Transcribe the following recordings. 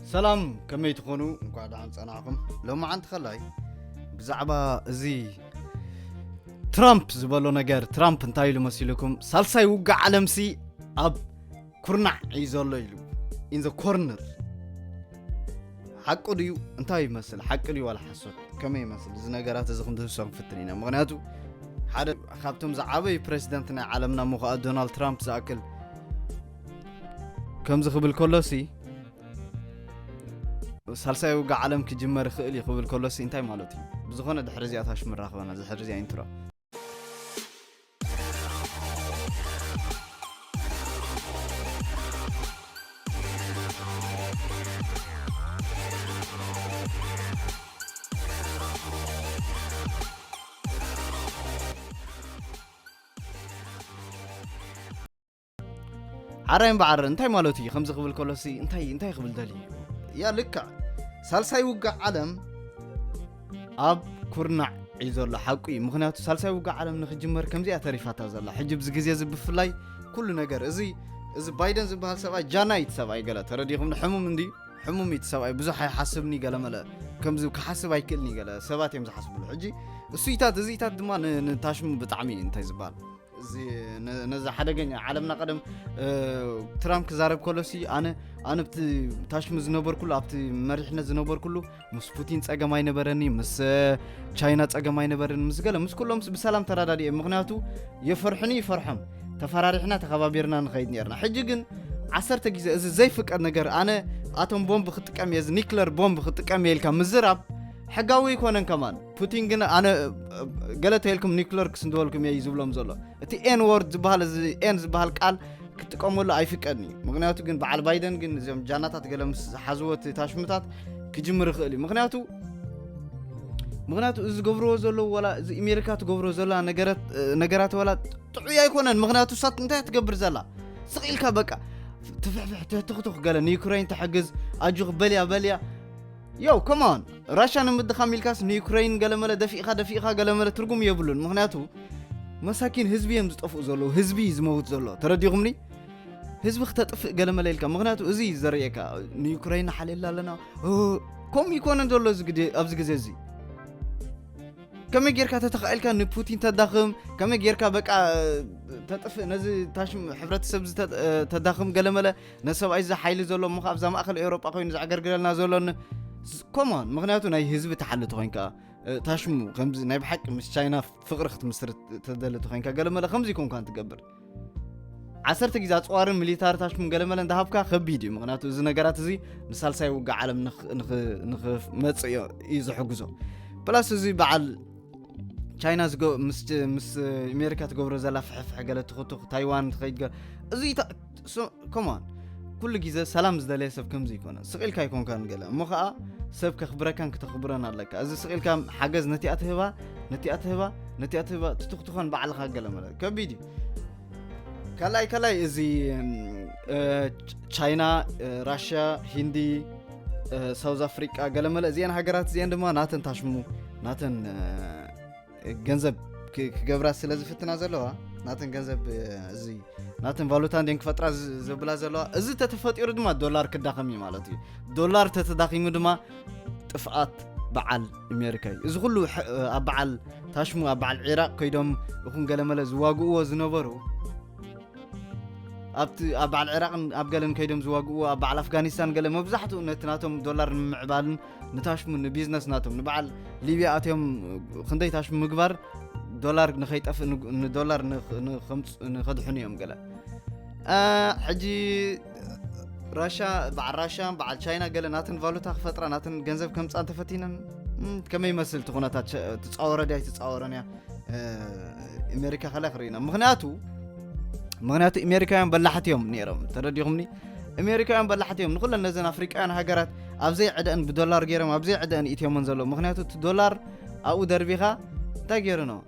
ሰላም፣ ከመይ ትኾኑ? እንኳዕ ደሓን ጸናሕኩም። ሎማዓንቲ ከላይ ብዛዕባ እዚ ትራምፕ ዝበሎ ነገር፣ ትራምፕ እንታይ ኢሉ መሲልኩም? ሳልሳይ ውግእ ዓለምሲ ኣብ ኩርናዕ እዩ ዘሎ ኢሉ፣ in the corner። ሓቁ ድዩ? እንታይ ይመስል? ሓቂ ድዩ ዋላ ሓሶት? ከመይ ይመስል? እዚ ነገራት እዚ ክንድህሶ ክንፍትን ኢና። ምኽንያቱ ሓደ ካብቶም ዝዓበዩ ፕሬዚደንት ናይ ዓለምና ምዃ ዶናልድ ትራምፕ ዝኣክል ከምዚ ክብል ከሎሲ፣ ሳልሳይ ውግእ ዓለም ክጅመር ይኽእል እዩ ክብል ከሎሲ እንታይ ማለት እዩ? ብዝኾነ ድሕሪ እዚኣ ታሽሙ ንራኸበና፣ ድሕሪ እዚኣ ኢንትሮ። ሓራይ እምበኣር እንታይ ማለት እዩ? ከምዚ ክብል ከሎሲ እንታይ እንታይ ክብል ደልዩ እዩ? ያ ልክዕ ሳልሳይ ውግእ ዓለም ኣብ ኩርናዕ እዩ ዘሎ፣ ሓቁ እዩ። ምኽንያቱ ሳልሳይ ውግእ ዓለም ንክጅመር ከምዚኣ ተሪፋታ ዘላ ሕጂ ብዚ ግዜ እዚ ብፍላይ ኩሉ ነገር እዚ እዚ ባይደን ዝበሃል ሰብኣይ ጃና እዩ እቲ ሰብኣይ፣ ገለ ተረዲኹም ሕሙም እንዲ ሕሙም እዩ እቲ ሰብኣይ፣ ብዙሕ ኣይሓስብኒ ገለ መለ፣ ከምዚ ክሓስብ ኣይክእልኒ ገለ ሰባት እዮም ዝሓስብሉ። ሕጂ እሱይታት እዚታት ድማ ን- ንታሽሙ ብጣዕሚ እንታይ ዝበሃል እዚ ነ- ነዚ ሓደገኛ ዓለምና ቀደም እ፣ ትራምፕ ክዛረብ ከሎሲ ኣነ ኣነ ብቲ ታሽሙ ዝነበርኩሉ ኣብቲ መሪሕነት ዝነበርኩሉ ምስ ፑቲን ጸገም ኣይነበረኒ፣ ምስ እ፣ ቻይና ጸገም ኣይነበረኒ፣ ምስ ገለ ምስ ኩሎም ብሰላም ተራዳዲኤ። ምኽንያቱ የፈርሑኒ ይፈርሖም፣ ተፈራሪሕና ተኸባቢርና ንኸይድ ነርና። ሕጂ ግን ዓሰርተ ግዜ እዚ ዘይፍቀድ ነገር ኣነ ኣቶም ቦምብ ክጥቀም እየ፣ እዚ ኒክለር ቦምብ ክጥቀም እየ ኢልካ ምዝራብ ሕጋዊ ኣይኮነን። ከማን ፑቲን ግን ኣነ እ፣ ገለ ተይልኩም ኒክለር ክስንድወልኩም እየ እዩ ዝብሎም ዘሎ። እቲ ኤን ወርድ ዝበሃል፣ እዚ ኤን ዝበሃል ቃል ክጥቀመሉ ኣይፍቀድን እዩ። ምኽንያቱ ግን በዓል ባይደን ግን እዚኦም ጃናታት ገለ ምስ ዝሓዝዎ እቲ ታሽሙታት ክጅምር ይኽእል እዩ። ምኽንያቱ ምኽንያቱ እዚ ዝገብርዎ ዘለዉ ዋላ እዚ ኣሜሪካ ትገብሮ ዘላ ነገራት ነገራት ዋላ ጥዑይ ኣይኮነን። ምኽንያቱ ሳት እንታይ ትገብር ዘላ ስቕ ኢልካ በቃ ትፍሕፍሕ ትትኽትኽ ገለ ንዩክሬን ትሕግዝ ኣጆኽ በልያ በልያ። ዮ ኮማን ራሽያ ንምድኻም ኢልካስ ንዩክሬን ገለመለ ደፊእኻ ደፊእኻ ገለመለ ትርጉም የብሉን። ምኽንያቱ መሳኪን ህዝቢ እዮም ዝጠፍኡ ዘለዉ፣ ህዝቢ እዩ ዝመውት ዘሎ። ተረዲኹምኒ? ህዝቢ ክተጥፍእ ገለመለ ኢልካ። ምኽንያቱ እዚ እዩ ዘርእየካ፣ ንዩክሬን ንሓልየላ ኣለና። እ፣ ከምኡ ይኮነን ዘሎ እዚ ግዜ፣ ኣብዚ ግዜ እዚ። ከመይ ጌርካ ተተኻኢልካ ንፑቲን ተዳኽም፣ ከመይ ጌርካ በቃ ተጥፍእ፣ ነዚ ታሽም ሕብረተሰብ እዚ ተ-፣ ተዳኽም ገለመለ፣ ነሰብኣይ እዚ ሓይሊ ዘሎ እሞ ከኣ ኣብዛ ማእከል ኤውሮጳ ኮይኑ ዘዕገርግረልና ዘሎ ን-፣ ስ-፣ ኮሞን። ምኽንያቱ ናይ ህዝቢ ተሓልቲ ኮይንካ፣ እ፣ ታሽሙ ከምዚ ናይ ብሓቂ ምስ ቻይና ፍቕሪ ክትምስርት ተደሊ ተኾይንካ ገለመለ ከምዚ ይኮንካን ትገብር። ዓሰርተ ግዜ ኣጽዋርን ሚሊታሪ ታሽሙን ገለመለ እንዳሃብካ ከቢድ እዩ። ምኽንያቱ እዚ ነገራት እዚ ንሳልሳይ ውግእ ዓለም ንኽ-፣ ንኽ-፣ ንኽመጽእ እዩ፣ እዩ ዝሕግዞ። ፕላስ እዚ በዓል ቻይና ዝገ-፣ ምስ፣ ምስ ኣሜሪካ ትገብሮ ዘላ ፍሕፍሕ ገለ ትኽትኽ፣ ታይዋን ትኸይድ ገ-፣ እዚ ታ-፣ ሶ-፣ ኮማን፣ ኩሉ ግዜ ሰላም ዝደለየ ሰብ ከምዚ ይኮነ። ስቕ ኢልካ ኣይኮንካን ገለ። እሞ ኸኣ ሰብ ከኽብረካን ክተኽብረን ኣለካ። እዚ ስቕ ኢልካ ሓገዝ ነቲኣ ትህባ፣ ነቲኣ ትህባ፣ ነቲኣ ትህባ፣ ትትኽትኾን ባዕልኻ ገለ ማለት ከቢድ እዩ። ካልኣይ፣ ካልኣይ እዚ፣ እም፣ እ፣ ቻይና፣ እ፣ ራሽያ፣ ሂንዲ፣ እ፣ ሳውዝ ኣፍሪቃ፣ ገለ መለ እዚአን ሃገራት እዚአን ድማ ናተን ታሽሙ፣ ናተን፣ እ፣ ገንዘብ ክ-፣ ክገብራ ስለ ዝፍትና ዘለዋ፣ ናተን ገንዘብ፣ እ፣ እዚ ናተን ቫሉታ እንድየን ክፈጥራ ዝ-፣ ዘብላ ዘለዋ። እዚ ተተፈጢሩ ድማ ዶላር ክዳኸም እዩ ማለት እዩ። ዶላር ተተዳኺሙ ድማ ጥፍኣት በዓል ኣሜሪካ እዩ። እዚ ኩሉ ሕ-፣ ኣብ በዓል ታሽሙ፣ ኣብ በዓል ዒራቕ ከይዶም ይኹን ገለመለ ዝዋግእዎ ዝነበሩ፣ ኣብቲ፣ ኣብ በዓል ዒራቕን ኣብ ገለን ከይዶም ዝዋግእዎ፣ ኣብ በዓል ኣፍጋኒስታን ገለ መብዛሕትኡ ነቲ ናቶም ዶላር ንምምዕባልን ንታሽሙ ንቢዝነስ ናቶም ንበዓል ሊብያ ኣትዮም ክንደይ ታሽሙ ምግባር ዶላር ንኸይጠፍእ ን-፣ ንዶላር ንኽ-፣ ንኸምጽ-፣ ንኸድሕኑ እዮም ገለ። እ፣ ሕጂ ራሻ፣ በዓል ራሻ፣ በዓል ቻይና ገለ ናተን ቫሉታ ክፈጥራ፣ ናተን ገንዘብ ከምጻ እንተፈቲነን፣ እም፣ ከመይ ይመስል እቲ ኩነታት? ቸ-፣ ትጻወረ ድያ ኣይትጻወረን እያ? እ፣ ኣሜሪካ ከላ ክርኢና። ምኽንያቱ፣ ምኽንያቱ ኣሜሪካውያን በላሕቲ እዮም ነይሮም። ተረዲኹምኒ? ኣሜሪካውያን በላሕቲ እዮም። ንኹለን ነዘን ኣፍሪቃውያን ሃገራት ኣብ ዘይዕደአን ብዶላር ገይሮም፣ ኣብ ዘይዕደአን ኢትዮመን ዘለዉ። ምኽንያቱ እቲ ዶላር ኣብኡ ደርቢኻ እንታይ ገይሩ ነው?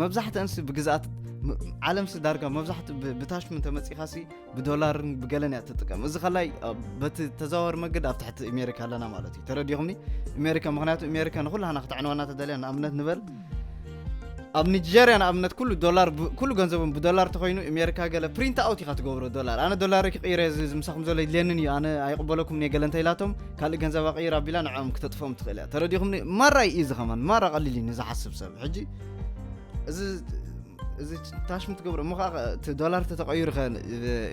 መብዛሕትአንስ ብግዝኣት፣ ም-፣ ዓለምሲ ዳርጋ መብዛሕትኡ ብ-፣ ብታሽሙ እንተመጺኻሲ ብዶላርን ብገለን እያ ትጥቀም። እዚ ከላይ፣ አ፣ በቲ ተዘዋዋሪ መገዲ ኣብ ትሕቲ ኣሜሪካ ኣለና ማለት እዩ። ተረዲኹምኒ? ኣሜሪካ፣ ምኽንያቱ ኣሜሪካ ንኹላህና ክተዕንወና ተደልያ፣ ንኣብነት ንበል፣ ኣብ ኒጀርያ ንኣብነት ኩሉ ዶላር ብ- ኩሉ ገንዘቦም ብዶላር ተኮይኑ፣ ኣሜሪካ ገለ ፕሪንት ኣውት ኢኻ ትገብሮ ዶላር። ኣነ ዶላር ክቕይረ እዚ እዚ ምሳኹም ዘሎ ይድልየንን እዩ፣ ኣነ ኣይቕበለኩም እየ ገለ እንተ ኢላቶም፣ ካልእ ገንዘብ ኣቕይር ኣቢላ ንዕኦም ክተጥፍኦም ትኽእል እያ። ተረዲኹም? ማራ እዩ እዚ ከማን ማራ ቀሊል እዩ ንዝሓስብ ሰብ። ሕጂ እዚ እዚ ታሽም ትገብሮ እሞ ከዓ እቲ ዶላር ተተቐይሩ ከ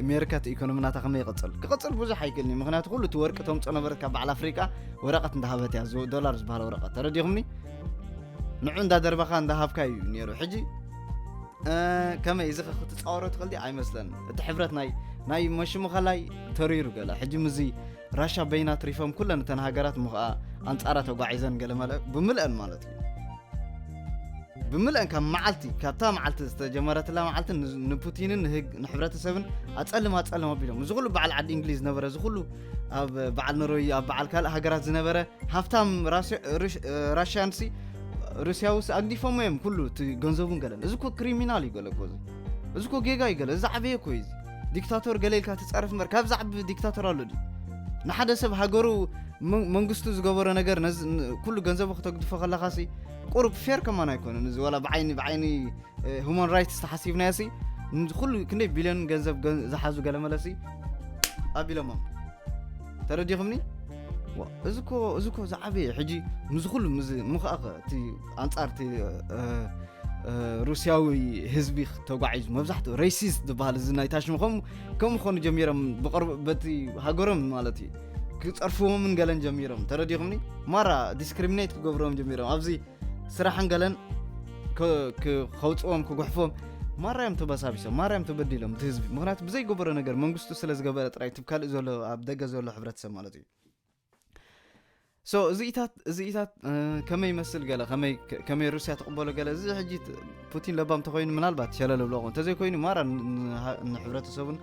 ኣሜሪካ እቲ ኢኮኖሚ ናታ ከመይ ይቕፅል? ክቕፅል ብዙሕ ኣይክእልን እዩ። ምክንያቱ ኩሉ እቲ ወርቂ ተምፅኦ ነበረት ካብ በዓል ኣፍሪቃ ወረቐት እንዳሃበት እያ፣ እዚ ዶላር ዝበሃል ወረቐት። ተረዲኹምኒ? ንዑ እንዳደርባኻ እንዳሃብካ እዩ ነይሩ። ሕጂ እ፣ ከመይ እዚ ክትፃወሮ ትኽእል ድያ? ኣይመስለን። እቲ ሕብረት ናይ ናይ መሽሙ ከላይ ተሪሩ ገለ። ሕጂ ምዚ ራሻ በይና ትሪፎም ኩለን እተን ሃገራት ምኽኣ ኣንፃራ ተጓዒዘን ገለ መለ ብምልአን ማለት እዩ። ብምልአን ካብ መዓልቲ ካብታ መዓልቲ ዝተጀመረትላ መዓልቲ ን- ንፑቲንን ንህግ ንሕብረተሰብን ኣፀልም ኣፀልም ኣቢሎም፣ እዚ ኩሉ በዓል ዓዲ እንግሊዝ ዝነበረ፣ እዚ ኩሉ ኣብ በዓል ኖርወይ ኣብ በዓል ካልእ ሃገራት ዝነበረ ሃብታም ራሽያን ሲ ሩስያዊ ሲ ኣግዲፎም እዮም ኩሉ እቲ ገንዘቡን ገለን። እዚ ኮ ክሪሚናል እዩ ገለ እኮ እዚ። እዚ ኮ ጌጋ እዩ ገለ። እዚ ዓበየ እኮ እዩ እዚ። ዲክታቶር ገለ ኢልካ ትፀርፍ እምበር ካብ ዝዓቢ ዲክታቶር ኣሎ ድዩ? ንሓደ ሰብ ሃገሩ መን- መንግስቱ ዝገበሮ ነገር ነዚ ን- ኩሉ ገንዘቡ ክተግድፎ ከለኻ ሲ ቁሩብ ፌር ከማን ኣይኮነን። እዚ ዋላ ብዓይኒ ብዓይኒ ሁማን ራይትስ ተሓሲብናዮ ሲ ንዚ ኩሉ ክንደይ ቢልዮን ገንዘብ ገ- ዝሓዙ ገለመለ ሲ ኣቢሎሞም። ተረዲኹምኒ? ዋ፣ እዚ ኮ እዚ ኮ ዝዓበየ ሕጂ ምዚ ኩሉ ምዚ ምኽኣኸ እቲ ኣንጻር እቲ እ፣ እ፣ ሩስያዊ ህዝቢ ተጓዒዙ መብዛሕትኡ ሬሲስት ዝበሃል እዚ ናይ ታሽሙ ከም ከምኡ ክኾኑ ጀሚሮም ብቐርብ በቲ ሃገሮም ማለት እዩ ክፀርፍዎምን ገለን ጀሚሮም። ተረዲኹምኒ? ማራ ዲስክሪሚኔት ክገብርዎም ጀሚሮም ኣብዚ ስራሕን ገለን ከ- ከ- ከውፅዎም ክጉሕፎም ማራ እዮም ተበሳቢሶም፣ ማራ እዮም ተበዲሎም እቲ ህዝቢ። ምክንያቱ ብዘይገበሮ ነገር መንግስቱ ስለ ዝገበረ ጥራይ እቲ ካልእ ዘሎ ኣብ ደገ ዘሎ ሕብረተሰብ ማለት እዩ። ሶ እዚኢታት እዚኢታት እ፣ ከመይ ይመስል ገለ ከመይ ከ- ከመይ ሩስያ ትቕበሎ ገለ እዚ ሕጂ ት- ፑቲን ለባም ተኮይኑ ምናልባት ሸለል ብሎ እንተዘይኮይኑ ማራ ን- ን- ንሃ- ንሕብረተሰቡን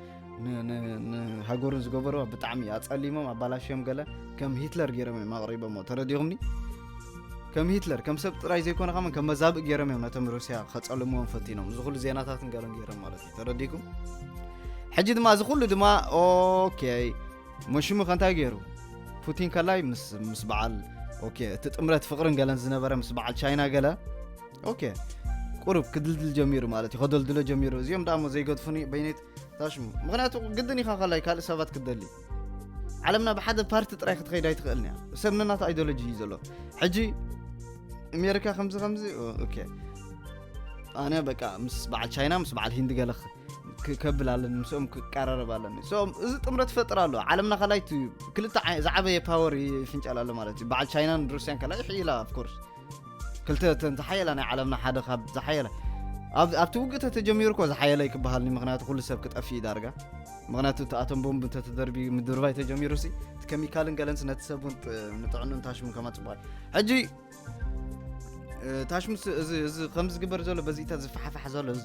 ን- ን- ንሃገሩን ዝገበርዎ ብጣዕሚ ኣጸሊሞም ኣባላሽዮም ገለ ከም ሂትለር ገይሮም እዮም ኣቕሪቦሞ። ተረዲኹምኒ? ከም ሂትለር ከም ሰብ ጥራይ ዘይኮነ ከማን ከም መዛብእ ገይሮም እዮም ነቶም ሩስያ ከጸልምዎም ፈቲኖም። እዚ ኩሉ ዜናታትን ገለን ገይሮም ማለት እዩ። ተረዲኩም? ሕጂ ድማ እዚ ኩሉ ድማ ኦኬ መሽሙ ከ እንታይ ገይሩ? ፑቲን ከላይ ምስ ምስ በዓል ኦኬ እቲ ጥምረት ፍቕርን ገለን ዝነበረ ምስ በዓል ቻይና ገለ ኦኬ ቁሩብ ክድልድል ጀሚሩ ማለት እዩ። ከደልድሎ ጀሚሩ። እዚኦም ደኣ እሞ ዘይገድፉኒ በይነይ ታሽሙ። ምክንያቱ ግድን ኢኻ ከላይ ካልእ ሰባት ክትደሊ። ዓለምና ብሓደ ፓርቲ ጥራይ ክትኸይድ ኣይትኽእልን እያ። ሰብ ነናቱ ኣይዲዮሎጂ እዩ ዘሎ። ሕጂ ኣሜሪካ ከምዚ ከምዚ ኦ- ኦኬ ኣነ በቃ ምስ በዓል ቻይና ምስ በዓል ሂንዲ ገለ ክ- ክ- ከብል ኣለኒ ምስኦም ክቀራረብ ኣለኒ። So እዚ ጥምረት ፈጥር ኣሎ። ዓለምና ከላይ እቲ ክልተ ዓይ- ዝዓበየ ፓወር ይፍንጨል ኣሎ ማለት እዩ። በዓል ቻይናን ሩስያን ከላይ ይሕይላ of course ክልተ እተን ዝሓየላ ናይ ዓለምና ሓደ ካብ ዝሓየላ ኣብ- ኣብቲ ውግእ ተተጀሚሩ እኮ ዝሓየለ ይክበሃል ምክንያቱ ኩሉ ሰብ ክጠፍእ እዩ ዳርጋ። ምክንያቱ እቲ ኣቶም ቦምብ እንተተደርቢ ምድርባይ ተጀሚሩ ሲ እቲ ኬሚካልን ገለንስ ነቲ ሰብ እውን ጥ- ንጥዕኑ እንታሽሙ ከማፅባል ሕጂ እ፣ ታሽሙ ስ- እዚ እዚ ከም ዝግበር ዘሎ በዚኢታት ዝፈሓፋሕ ዘሎ እዚ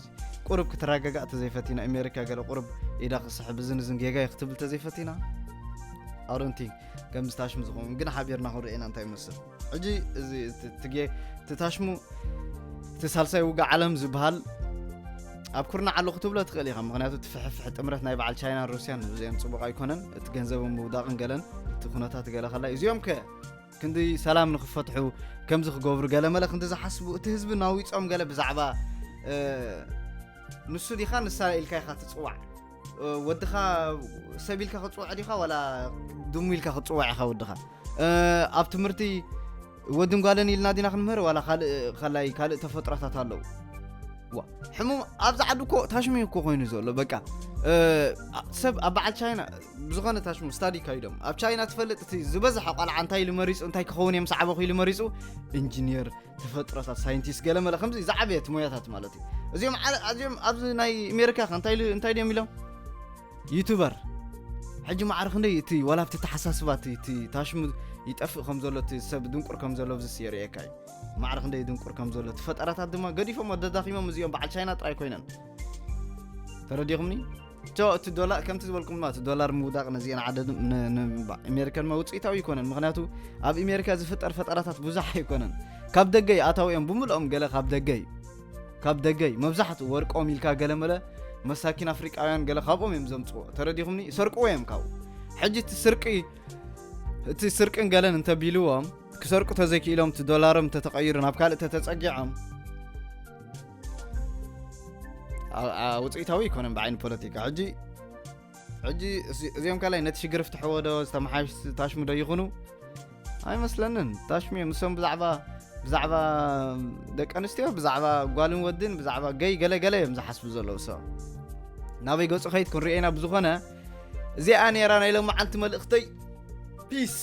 ቁሩብ ክትረጋጋእ ተዘይፈቲና ኣሜሪካ ገለ ቁሩብ ኢዳ ክስሕብ እዝን እዝን ጌጋ እዩ ክትብል ተዘይፈቲና ኣሮንቲ ከምዚ ታሽሙ ዝኸውን ግን ሓቢርና ክንርኢ ኢና እንታይ ይመስል። ሕጂ እዚ እቲ- እቲ ጌ- እቲ ታሽሙ እቲ ሳልሳይ ውግእ ዓለም ዝበሃል ኣብ ኩርናዕ ኣሎ ክትብሎ ትኽእል ኢኻ። ምክንያቱ እቲ ፍሕፍሕ ጥምረት ናይ በዓል ቻይናን ሩስያን እዚኦም ፅቡቕ ኣይኮነን። እቲ ገንዘቦም ምውዳቕን ገለን እቲ ኩነታት ገለ ከላይ እዚኦም ከ ክንዲ ሰላም ንክፈትሑ ከምዚ ክገብሩ ገለ መለ ክንዲ ዝሓስቡ እቲ ህዝቢ ናዊፆም ገለ ብዛዕባ እ፣ ንሱ ዲኻ ንሳ ኢልካ ኢኻ ትፅዋዕ እ፣ ወድኻ ሰብ ኢልካ ክፅውዕ ዲኻ ዋላ ድሙ ኢልካ ክትፅዋዕ ኢኻ ወድኻ እ፣ ኣብ ትምህርቲ ወድን ጓልን ኢልና ዲና ክንምህር ዋላ ካልእ ካልኣይ ካልእ ተፈጥሮታት ኣለዉ ዋ ሕሙም ኣብዚ ዓዲ እኮ ታሽሚ እኮ ኮይኑ ዘሎ በቃ እ፣ ኣ- ሰብ ኣብ በዓል ቻይና ብዝኾነ ታሽሙ ስታዲ ካይዶም ኣብ ቻይና ትፈልጥ እቲ ዝበዝሐ ቆልዓ እንታይ ኢሉ መሪፁ እንታይ ክኸውን እዮም ሰዓበኹ ኢሉ መሪፁ ኢንጂኒየር ተፈጥሮታት ሳይንቲስት ገለ መለ ከምዚ ዝዓበየት ሞያታት ማለት እዩ እዚኦም ዓ- እዚኦም ኣብዚ ናይ ኣሜሪካ ከ እንታይ ኢሉ- እንታይ ድዮም ኢሎም ዩቱበር ሕጂ ማዕረ ክንደይ እቲ ዋላ ኣብቲ ተሓሳስባ እቲ እቲ ታሽሙ ይጠፍእ ከም ዘሎ እቲ ሰብ ድንቁር ከም ዘሎ ኣብዚ የርእየካ እዩ ማዕረ ክንደይ ድንቁር ከም ዘሎ እቲ ፈጠራታት ድማ ገዲፎም ኣደዳኺሞም እዚኦም በዓል ቻይና ጥራይ ኮይነን ተረዲኹምኒ ቶ እቲ ዶላር ከምቲ ዝበልኩም ድማ እቲ ዶላር ምውዳቕ ነዚአን ዓደድ ኣሜሪካን ድማ ውፅኢታዊ ይኮነን ምክንያቱ ኣብ ኣሜሪካ ዝፍጠር ፈጠራታት ብዙሕ ኣይኮነን ካብ ደገ ይኣታው እዮም ብምልኦም ገለ ካብ ደገ እዩ ካብ ደገይ መብዛሕትኡ ወርቆም ኢልካ ገለመለ መሳኪን ኣፍሪቃውያን ገለ ካብኦም እዮም ዘምፅዎ ተረዲኹምኒ ይሰርቅዎ እዮም ካብኡ ሕጂ እቲ ስርቂ እቲ ስርቅን ገለን እንተቢልዎም ክሰርቁ ተዘይክኢሎም እቲ ዶላሮም እንተተቐይሩ ናብ ካልእ ተተፀጊዖም ውፅኢታዊ ኣይኮነን ብዓይኒ ፖለቲካ። ሕጂ ሕጂ እዚኦም ካልኣይ ነቲ ሽግር ፍትሕዎ ዶ ዝተመሓሽ ታሽሙ ዶ ይኹኑ ኣይመስለንን። ታሽሙ እዮም ንሶም ብዛዕባ ብዛዕባ ደቂ ኣንስትዮ ብዛዕባ ጓልን ወድን ብዛዕባ ገይ ገለ ገለ እዮም ዝሓስቡ ዘለዉ። ሰብ ናበይ ገፁ ከይድ ክንሪኤና ብዝኾነ እዚኣ ነራ ናይ ሎመዓልቲ መልእኽተይ። ፒስ።